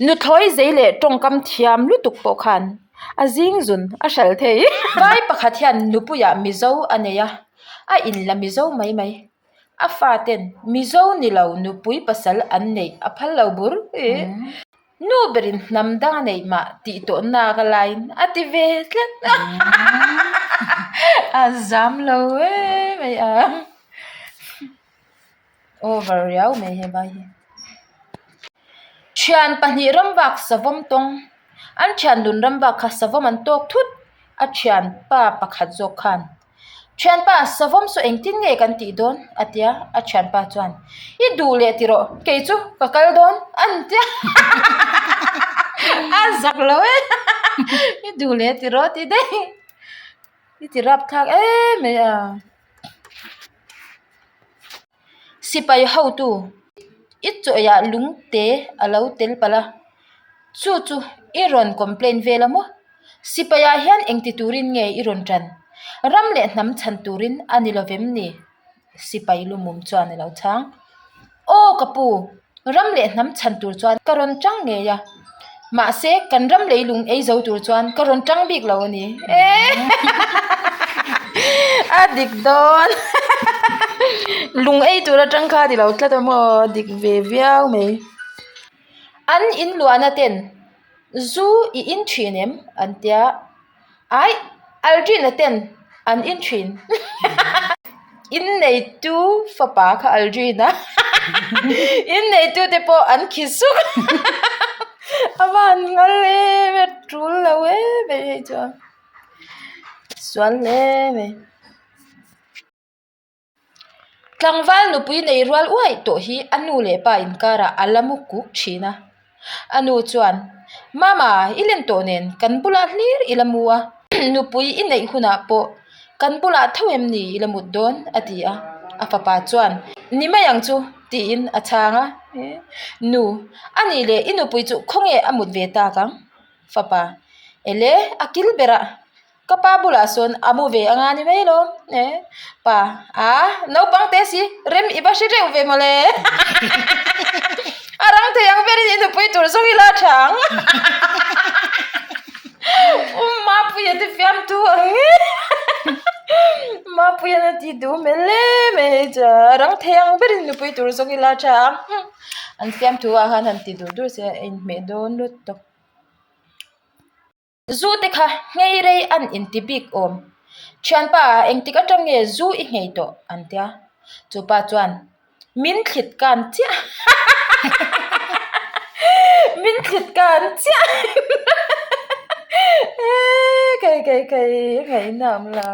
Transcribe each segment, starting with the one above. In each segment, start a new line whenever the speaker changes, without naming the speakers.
Nuthlawi zei leh tawngkam thiam lutuk pawh khan a zing zun a hralh thei. Vai pakhat hian nupuiah Mizo a nei a, a inla Mizo mai mai. A faten Mizo ni lo nupui pasal an neih a phal lo bur. Nu berin hnam dang a neih mah tih tawh nak a laiin a ti ve tlat. A zam lo em mai a. Over riau mai he vai hi. Thian pahnih ramvak savawm tawng an thian dun ramvak kha savawm an tawk thut a thianpa pakhat zawk khan Thianpa savawm saw engtin nge kan tih dawn? a tia a thianpa chuan I duh leh ti rawh kei chu ka kal dawn an tia a zak lo e I duh leh ti rawh ti daih i ti rapthlak em mai a. Sipai hotu i chawhah lungte a lo tel palh a, chu chu i rawn complain vel a maw? Sipaiah hian engti turin nge i rawn tan? Ram leh hnam chhan turin a ni lovem ni? Sipai lumum chuan a lo chhang. Aw ka pu, ram leh hnam chhan tur chuan ka rawn tang ngei a, mahse kan ram leilung ei zo tur chuan ka rawn tang bik lo a ni. A dik dawn lung ei tur atang kha a ni lo tlat a maw a dik ve viau mai. An inluahna ten zu i in thin em an tia. Aih, Aldrin-a ten an in thin. Inneitu fapa kha Aldrin-a. Inneitu te pawh an khi suk. A van ngal em a tul lo em mai hei chuan. Sual hle mai. Tlangval nupui nei rual uaih tawh hi a nu leh pa inkarah a la mu kuk thin a. A nu chuan, Mama, i len tawh nen kan bulah hlir i la mu a, nupui i neih hunah pawh kan bulah tho em ni i la mut dawn? a ti a. A fapa chuan, Ni mai ang chu, tiin a chhang a. Nu, a nih leh i nupui chu khawnge a mut ve tak ang? Fapa, Ele, a kil berah. Ka pa bulah sawn a mu ve anga ni mai lo e pa a naupang te si rem i va hre reuh ve mawle a rang thei ang berin i nupui tur zawng ila tha ang um mapuia te fiamtu ang nge mapuia na ti duh hmel hle mai hei chuan a rang thei ang berin nupui tur zawng ila tha ang an fiamthu ah khan han ti dur dur se a inhmeh dawn lutuk. Zu te kha nghei rei an inti bik awm. Thianpa engtik atang nge zu i nghei tawh an tia. Chu pa chuan min thlit kan chiah min thlit kan chiah kai kai kai a ngaihna awm lo.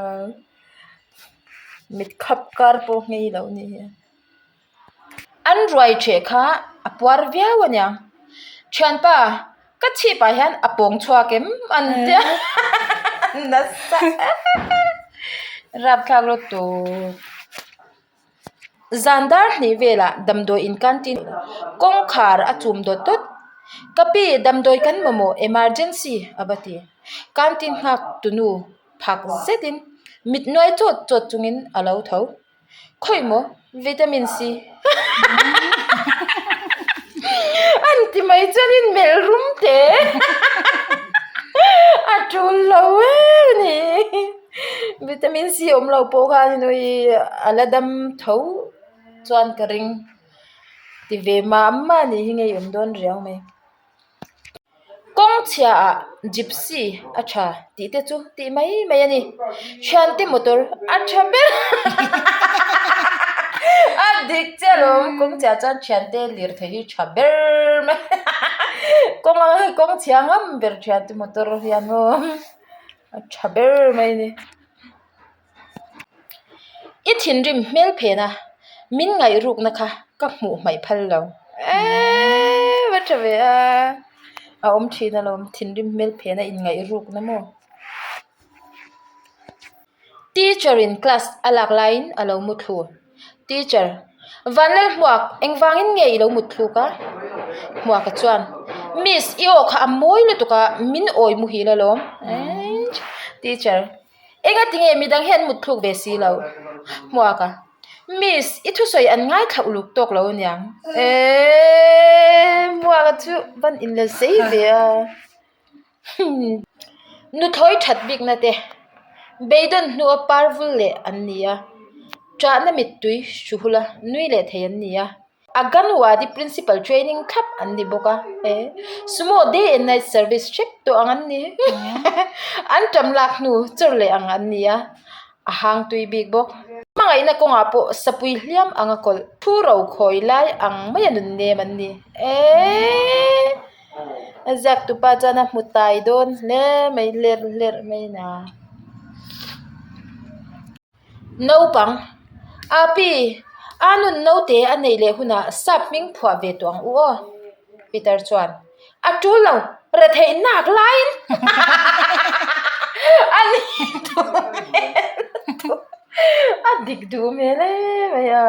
Mit khap kar pawh nghei lo ni hi. An ruai ṭheh kha a puar viau a nia. Thianpa, ka chhipah hian a pawng chhuak em? An tia nasa rapthlak lutuk. Zan dar hnih velah damdawi in canteen kawngkhar a chum dawt dawt. Ka pi, damdawi kan mamawh emergency a va ti. Canteen nghak tunu phak zetin mit nuai chawt chawt chungin a lo tho. Khawi maw vitamin C an ti mai chuan in melh rum te a tul lo em a ni vitamin C awm lo pawh khan ui a la dam tho chuan ka ring ti ve mah mah a nih hi ngeiawm dawn riau mai. Kawng chhiaah gypsy a tha tih te chu tih mai mai a ni. Thiante motor a tha ber a dik chiah alawm kawng chhiah chuan thiante lirthei hi tha ber mai kawng ang hi kawng chhia ngam ber thiante motor hian maw a tha ber mai a ni. I thinrim hmel phen a, min ngaih rukna kha ka hmuh hmaih phal lo. Eeii va tha ve a, a awm thin alawm thinrim hmel phen a inngaih rukna maw. Teacher in class a lak laiin a lo mu thlu. Teacher, Vanlalhmuak, engvangin nge i lo mut thluk a? Hmuaka chuan, Miss, i aw kha a mawi lutuk a, min awi muhil alawm. Teacher. Enga tinge midang hian mut thluk ve si lo? Hmuak a, Miss, i thusawi an ngaithla uluk tawk lo aniang. Eeii Hmuak a. chu van in la zei ve a. Nuthlawi that bikna te beidawn hnua par vul leh an ni a, ṭahna mittui hruhula nui leh thei an ni a. Anganwadi Principal Training thlap an ni bawk a, Sumo Day and Night Service hrep tawh ang an ni. An ṭam lak hnu chawr leh ang an ni a, a hang tui bik bawk. Hmangaihna kawngah pawh sapui hliam anga kawlh thu ro khawi lai ang maia nun nem an ni. Eeeee! A ziak tupa chuan a hmu tai dawn hle mai hlerh hlerh mai na. Naupang, Api, a nun naute a neih leh hunah sap hming phuah ve tawh ang u aw, Peter chuan a tul lo, retheih nak laiin a ni duh hmel a dik duh hmel em mai a,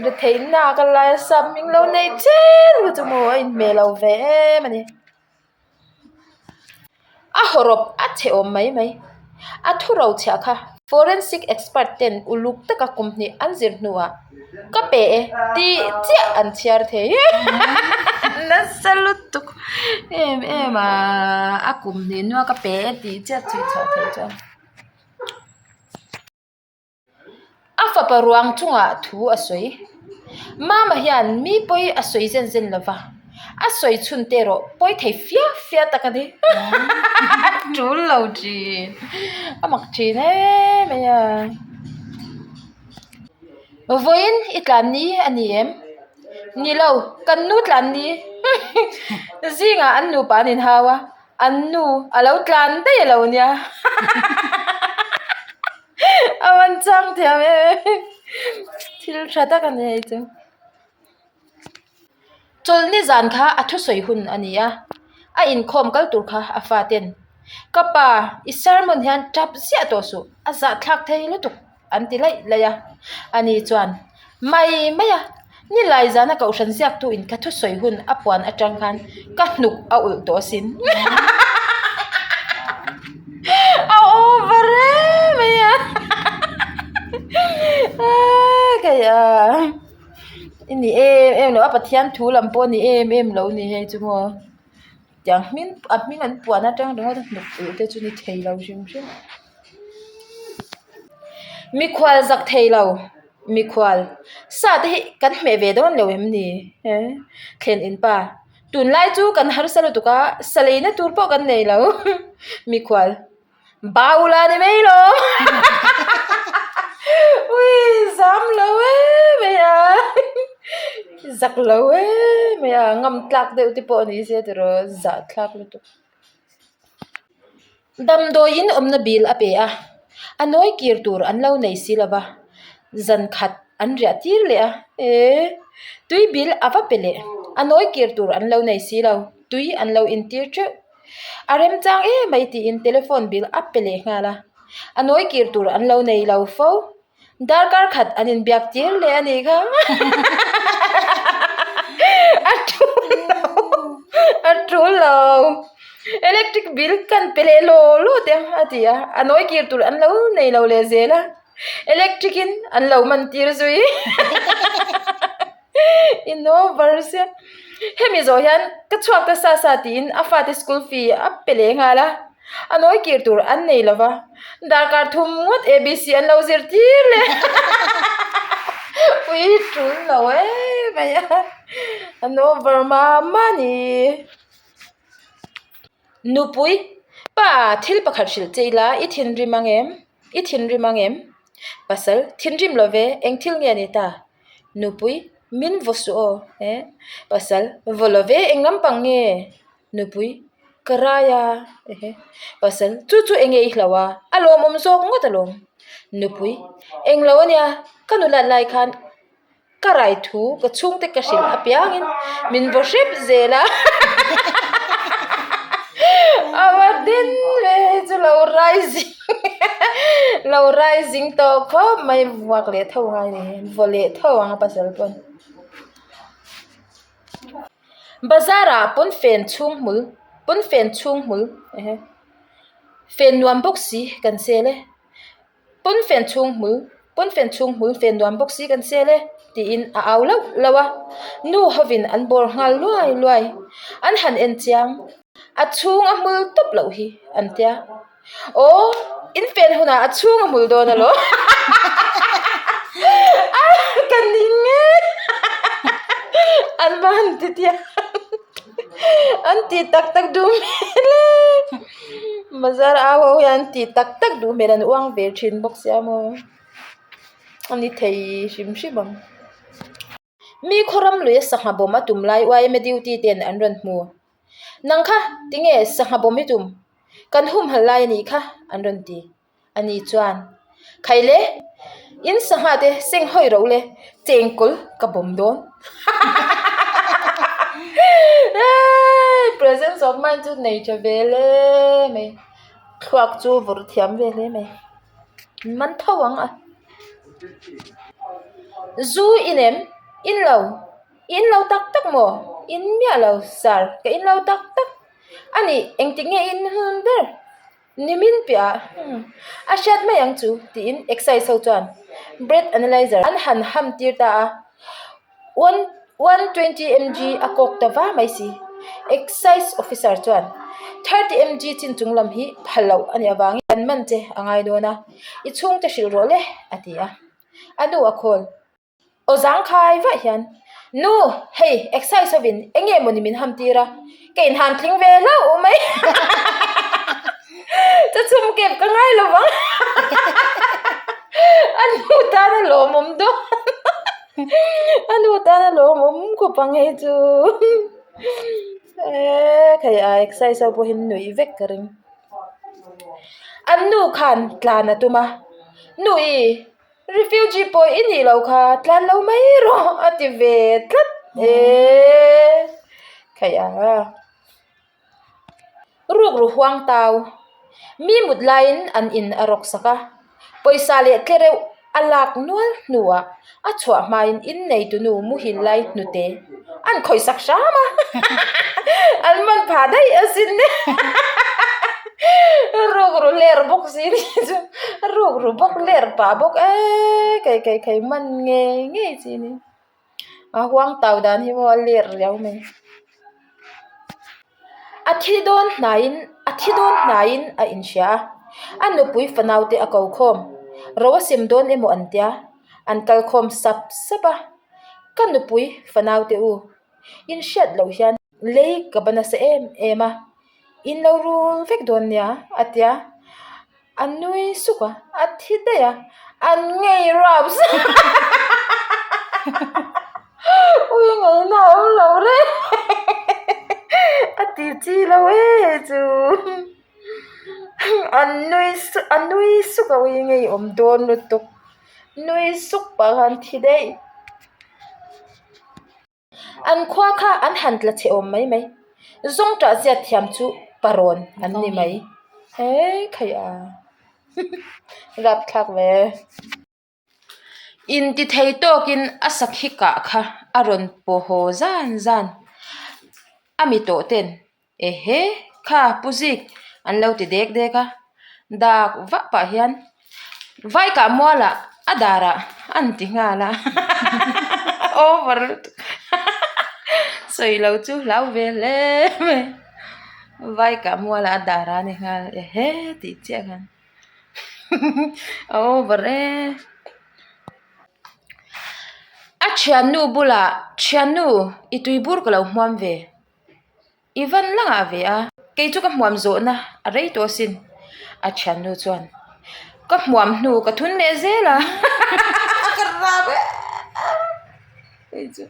retheih nak laia sap hming lo neih chen kha chu maw a inhmeh lo ve em a ni. A hawrawp a chhe awm mai mai. A thu ro chhiah kha forensic expert ten uluk taka kum hnih an zir hnuah ka pe e tih chiah an chhiar thei. Nasa lutuk em em a, a kum hnih hnua ka pe e tih chiah chhui chhuah theih chuan. A fapa ruang chungah thu a sawi. Mama hian mi pawi a sawi zen zen lo va, a sawi chhun te erawh pawi thei fia fia tak a ni. A tul lo thin, a mak thin em mai a. Vawiin i tlan ni a ni em? Ni lo, kan nu tlan ni. Zingah an nupa an inhau a, an nu a lo tlan daih a lo nia. A van chang thiam em em thil tha tak a ni hei chu chawlhni zan kha a thusawi hun a ni a a inkhawm kal tur kha a fa ten ka pa i sermon hian tap ziah tawh suh a zahthlak thei lutuk an ti laih laih a ani chuan mai mai a. Nilai zana kohhran ziaktu in ka thusawi hun a puan atang khan ka hnuk a ulh tawh asin. A over em mai a. Kei a i ni em em lo a Pathian thu lam pawh a ni em em lo ni hei chu maw. Tiang hming a hming an puan atang ringawt a hnuk ulh te chu ni thei lo hrim hrim. Mikhual zak thei lo. Mikhual, sa te hi kan hmeh ve dawn lo em ni? Thlen in pa, tunlai chu kan harsa lutuk a, sa leina tur pawh kan nei lo. Mikhual, Baula ni mai lo. Ui, zam lo em mai a, zak lo em mai a, ngam tlak deuh te pawh ni se tiraw zah thlak lutuk. Damdawiin awmna bil a pe a, a nawi kir tur an lo nei si lo va, zan khat an riah tir leh a, ee tui bil a va pe leh, a nawi kir tur an lo nei si lo, tui an lo intir teuh. A remchang em mai tiin telephone bil a pe leh nghal a, a nawi kir tur an lo nei lo fo. Darkar khat an inbiak tir leh a nih kha. A tul lo, a tul lo. Electric bill kan pe leh law law te a ti a, a nawi kir tur an lo nei lo leh zel a, electric in an lo man tir zui. In over sia. Hemi zawh hian ka chhuak ta sa sa tiin a fate school fee a pe leh nghal a, a nawi kir tur an nei lo va, darkar thum ngawt ABC an lo zir tir leh ui tul lo em mai a, an over mah mah a ni. Nupui, pa thil pakhat hrilh che ila i thinrim ang em? I thinrim ang em? Pasal, thinrim lo ve, eng thil nge a ni ta? Nupui, min vaw suh aw, he pasal, vaw lo ve eng lampang nge? Nupui, ka rai a, ehe pasal, chu chu eng nge i hlauh a, a lawmawm zawk ngawt alawm. Nupui, eng lo ania, ka nulat lai khan ka rai thu ka chhungte ka hrilh apiangin min vaw hrep zel a a va den ve hei chu lo rai zing lo rai zing tawh khawp mai vuak leh tho ngai ni vaw leh tho ang a pasal pawn bazar ah pawnfen chhung hmul pawnfen chhung hmul fen nuam bawk si kan sel e. Pawnfen chhung hmul, pawnfen chhung hmul fen nuam bawk si kan sel e. Tiin a au lauh lauh a, nu hovin an bawr nghal luai luai. An han en chiang, a chhung a hmul tawp loh hi an tia. Aw, in pen hunah a chhung a hmul dawn alawm. A ka ning e. An va han ti tia. An ti tak tak duh hmel e. Bazar au ho hian an ti tak tak duh hmel an uang ve thin bawk sia maw. A ni thei hrim hrim ang. Mi khawram luia sangha bawm a tum lai yma duty ten an rawn hmu. Nang kha tinge sangha bawm i tum? Kan humhalh lai a nih kha an rawn ti. Ani chuan, Khaile, in sangha te seng hawi ro le, chengkawl ka bawm dawn. Presence of mind chu nei tha ve hle mai. Thluak chu vawrh thiam ve hle mai. Man tho ang a. Zu in em? In lo. In lo tak tak maw? In miah lo, sir. Ka in lo tak tak. A nih, engtik nge in hun ber? Nimin piah ah, hmm, a hriat mai ang chu, tiin excise ho chuan breath analyzer an han ham tir ta a. One 120 mg a kawk ta va mai si. Excise officer chuan 30 mg chin chung lam hi phal loh a nih avangin kan man che a ngai dawn a, i chhungte hrilh rawh le, a ti a. A nu a khawl. Aw zangkhai vah hian, Nu, hei excise hovin eng nge mawni min ham tir a, ka inham tling ve hlauh mai. Chachhum kep ka ngai lo vang. A nu tan a lawmawm dawn. A nu tan a lawmawm khawp ang hei chu. Eee khei a exercise ho pawh hi nuih vek ka ring. An nu khan tlan a tum a, Nu i refugee pawh i nih loh kha tlan lo mai rawh a ti ve tlat. Eee khei a. Rukru huang tau mi mut laiin an in a rawk sak a, pawisa leh tlereuh a lak nual hnuah a chhuah hmain inneitunu muhil lai hnute an khawih sak hram a, an man phah daih asin le rukru ler bawk si ni chu rukru bawk ler pah bawk eee kei kei kei man ngei ngei chi ni. A huang tau dan hi maw a ler riau mai. A thi dawn hnaiin a thi dawn hnaiin a inhria a, a nupui fanau te a ko khawm. Ro a sem dawn emaw an tia, an kal khawm sap sap a. Ka nupui fanau te u, inhriat loh hian lei ka ba nasa em em a, in lo rul vek dawn nia a tia. A nui suk a, a thi daih a, an ngei rap zet ui ngaihna a awm lo reng a ti chi lo e chu an nui suk a nui suk a ui ngei awm dawn lutuk nui suk pah khan thi daih. An khua kha an han tla chhe awm mai mai. Zawngṭah ziat thiam chu parawn an ni mai. He khaih a rapthlak ve. Intithei tawkin a sakhi kah kha a rawn paw haw zan zan. A mi tawh ten Ehe, kha Pu Zik an lo ti dek dek a, dak vah pah hian vai kah mualah a darah an ti nghal a, over lutuk sawi lo chu hlau ve hle mai, vai kah mualah a darah a ni nghal ehe tih chiah khan a over e. A thiannu bulah thiannu i tuibur ka lo hmuam ve. I van langah ve a, kei chu ka hmuam zawhna a rei tawh asin, a thiannu chuan ka hmuam hnu ka thun leh zel a, ka rap e hei chu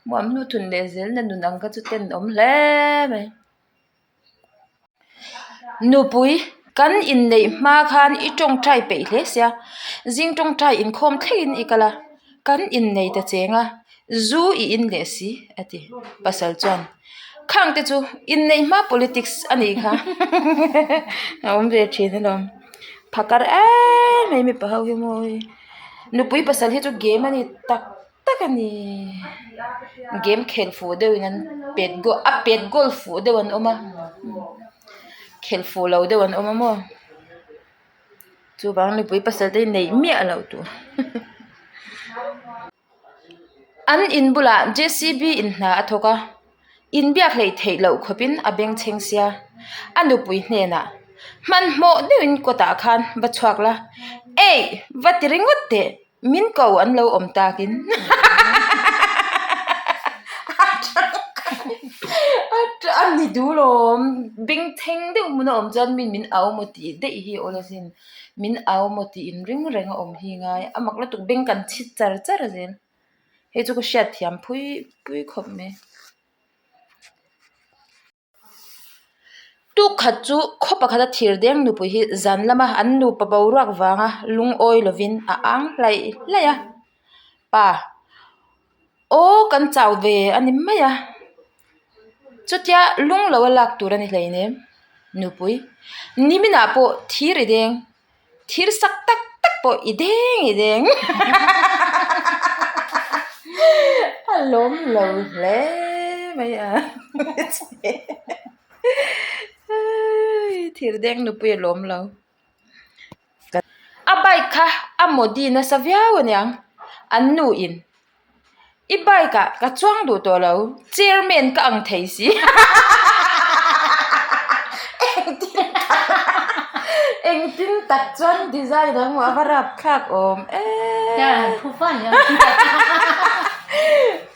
hmuam hnu thun leh zel na nun ang kha chu ten awm hle mai. Nupui, kan inneih hma khan i tawngtai peih hle sia, zing tawngtai inkhawm thlengin i kal a, kan innei ta cheng a, zu i in leh si a ti. Pasal chuan, Khang te chu inneih hma politics a nih kha a awm ve thin alawm. Phakar em mai mipa ho hi maw nupui pasal hi chu game a ni tak. tak a ni game khelh fuh deuhin an pet goal a pet goal fuh deuh an awm a khelh fuh lo deuh an awm a maw chuvang nupui pasal te hi neih miah loh tur. An in bulah JCB in hna a thawk a, inbiak hleih theih loh khawpin a bengchheng sia. A nupui hnenah, Hmanhmawh deuhin kawtah khan va chhuak la, Eih! Va ti ringawt teh, min ko an lo awm takin. A ni dul awm, bengchheng deuh hmun a awm chuan min min au maw tih daih hi awl asin. Min au maw tih inring reng a awm hi ngai. A mak lutuk beng kan chhit char char zel. Hei chu ka hriat thiam phui pui khawp mai. Tuk khat chu khaw pakhata thir deng nupui hi zan lama an nupa boruak vanga lungawi lovin a ang hlaih hlaih a. Pa, Aw kan chau ve a ni mai a. Chutia lung lo a lak tur a ni hleinem. Nupui, Niminah pawh thir i deng. Thir sak tak tak pawh i deng i deng. A lawm lo hle mai a. Thir deng nupui a lawm lo. A bike kha a mawdi nasa viau aniang an nu in I bike ah ka chuang duh tawh lo chairman ka ang thei si engtin tak engtin tak chuan design ang a va rap thlak awm em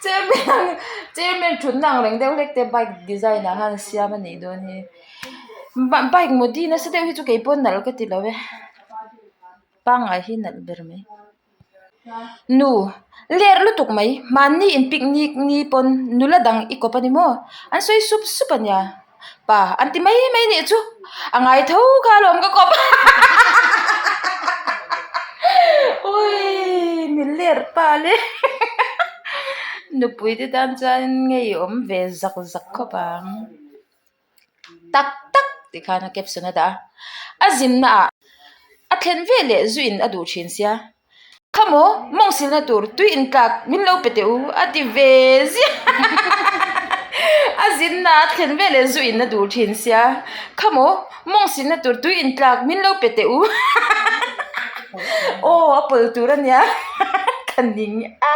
chairman chairman thutna ang reng deuh hlek te bike design ah khan a siam a nih dawn hi. Bike modi nasa deuh hi chu kei pawh nalh ka ti lo e pangngai hi nalh ber mai nu ler lutuk mai mahni in picnic ni pawn nula dang i kawp a ni maw an sawi sup sup a nia pa an ti mai mai nih chu a ngai tho kha alawm ka kawp awii mi ler pa le nupui te tan chuan ngeiawm ve zak zak khawp ang. Tak tak tih khan a caption a dah a, a zinna ah a thlen ve leh zu in a duh thin sia, kha maw mawng silna tur tui in tlak min lo pe teh u a ti ve ziah a zinna ah a thlen ve leh zu in a duh thin sia, kha maw mawng silna tur tui in tlak min lo pe teh u aw a pawlh tur a nia ka ning a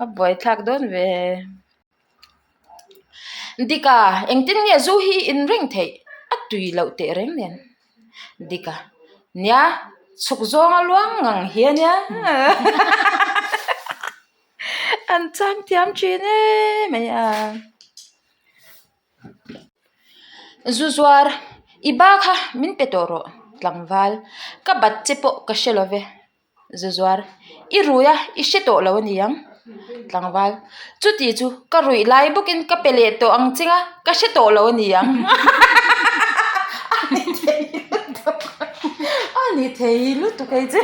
a buaithlak dawn ve. Dika, engtin nge zu hi in reng theih? A tui loh teh reng nen. Dika, nia, chhuk zawnga luang ngang hi a nia. An chang thiam thin em mai a. Zu zuar, i ba kha min pe tawh rawh tlangval, ka bat che pawh ka hre lo ve. Zuzuar, I rui a, i hre tawh lo a ni ang. Tlangval, Chuti chu ka ruih lai bawkin ka pe leh tawh ang ching a, ka hre tawh lo a ni ang. A ni thei lutuk, a ni thei lutuk hei chu.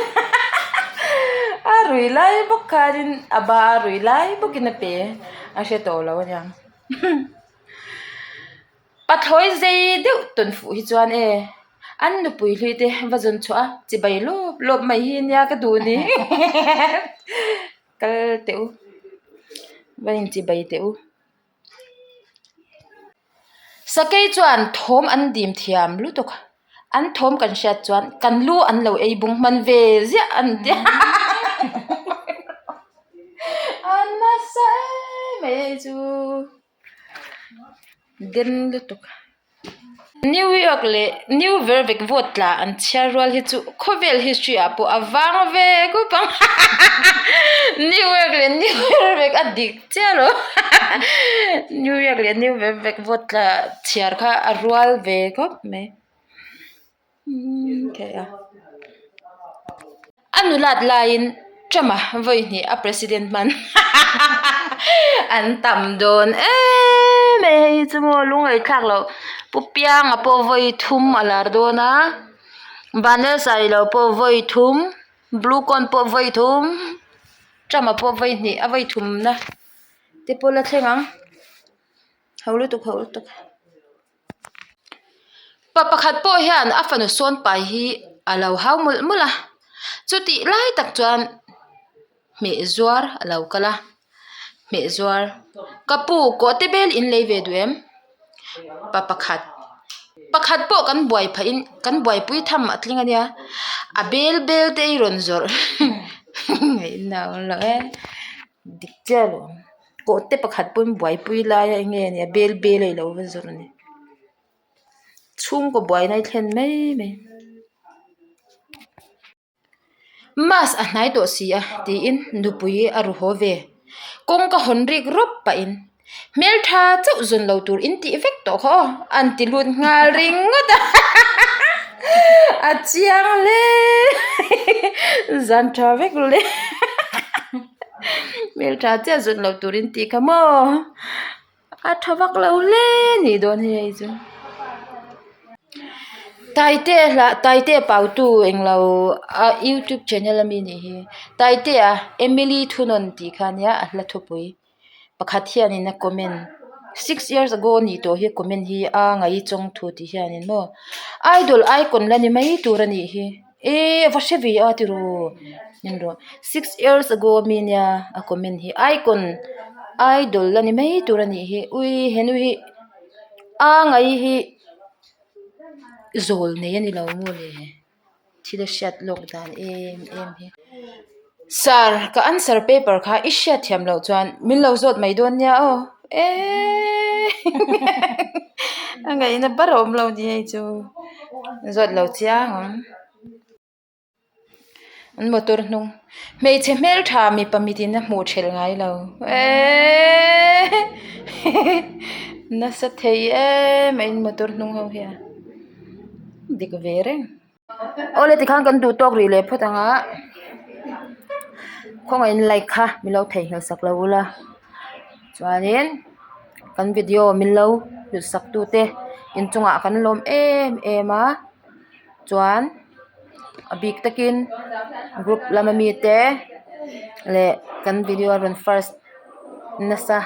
A ruih lai bawk khanin a ba a ruih lai bawkin a pe, a hre tawh lo a ni ang. Pathlawi zei deuh tawn fuh hi chuan e, an nupui hlui te va zawn chhuah a, chibai lawp lawp mai hi nia ka duh ni kal teh u, va in chibai teh u. Sakei chuan thawm an dim thiam lutuk, an thawm kan hriat chuan kan lu an lo ei bung hman ve ziah an ti a nasa em mai hei chu. Den lutuk New York leh New Vervek vote tla an chhiar rual hi chu khawvel history ah pawh a vang ve khawp ang New York leh New Vervek a dik chiah lo New York leh New Vervek vote tla chhiar kha a rual ve khawp mai. A nulat laiin Trump-a vawi hnih a president hman an tam dawn em mai hei hi chu maw lungngaihthlak loh Pu Pianga pawh vawi thum a lar dawn a Vanlalsailo pawh vawi thum Blue cone pawh vawi thum Trump-a pawh vawi hnih a vawi thumna te pawh la thleng ang ho lutuk ho lutuk. Pa pakhat pawh hian a fanu sawn pai hi a lo hau mawlh mawlh a chutih lai tak chuan hmeh zuar a lo kal a hmeh zuar ka pu kawhte bel in lei ve duh em pa pakhat pakhat pawh kan buai phah in kan buaipui tham a tling a nia a bel bel te i rawn zawrh. Ngaihna a awm lo e dik chiah lo kawhte pakhat pawn buaipui lai a enge nia bel bel a ilo va zawrh ni chhungkaw buaina hi thlen mai mai. Mass a hnai tawh si a tiin nupui a ru haw ve. Kawngka hawn rik rawp pahin hmeltha chauh zawn lo tur in tih vek tawh kha aw an ti lut nghal ringawt a a chiang hle zan tha vek le hmeltha chiah zawn lo tur in tih kha maw. A tha vak lo hle nih dawn hi hei chu Taitea hla Taitea pautu englo a youtube channel ami nih hi Taitea Emily thunawn tih kha ania a hla thupui pakhat hianin a comment six years ago anih tawh hi comment hi a ngaih chawng thu tih hianin maw idol icon la ni mai tur anih hi. Eee va hre ve a tiraw en rawh six years ago ami nia a comment hi icon idol la ni mai tur a nih hi ui henu hi a ngai hi zawl nei a ni lo maw le thil a hriat lawk dan em em hi. Sir ka answer paper kha i hriat thiam loh chuan min lo zawt mai dawn nia aw eee a ngaihna ber a awm lo ni hei chu zawt lo chiang ang an motor hnung hmeichhe hmeltha mipa mitin a hmuh thelh ngai lo eee nasa thei em a in motor hnung ho hian dik ve reng. Awle tikhan kan duh tawk rih leh phawt ang a khawngaihin like kha min lo theihnghilh sak lo ula chuanin kan video min lo hlut sak tu te inchungah kan lawm em em a chuan a bik takin group lama mite leh kan video a rawn first nasa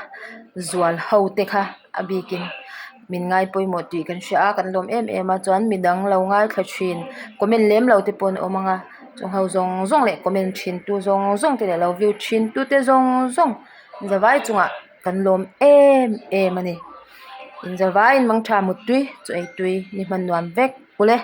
zual ho te kha a bikin min ngai pawimawh tih kan hria a kan lawm em em a chuan midang lo ngaithla thin comment lem lo te pawh an awm ang a chung ho zawng zawng leh comment thin tu zawng zawng te leh lo view thin tu te zawng zawng zavai chungah kan lawm em em a ni inzavaiin mangtha muttui chaw ei tui ni hman nuam vek ule.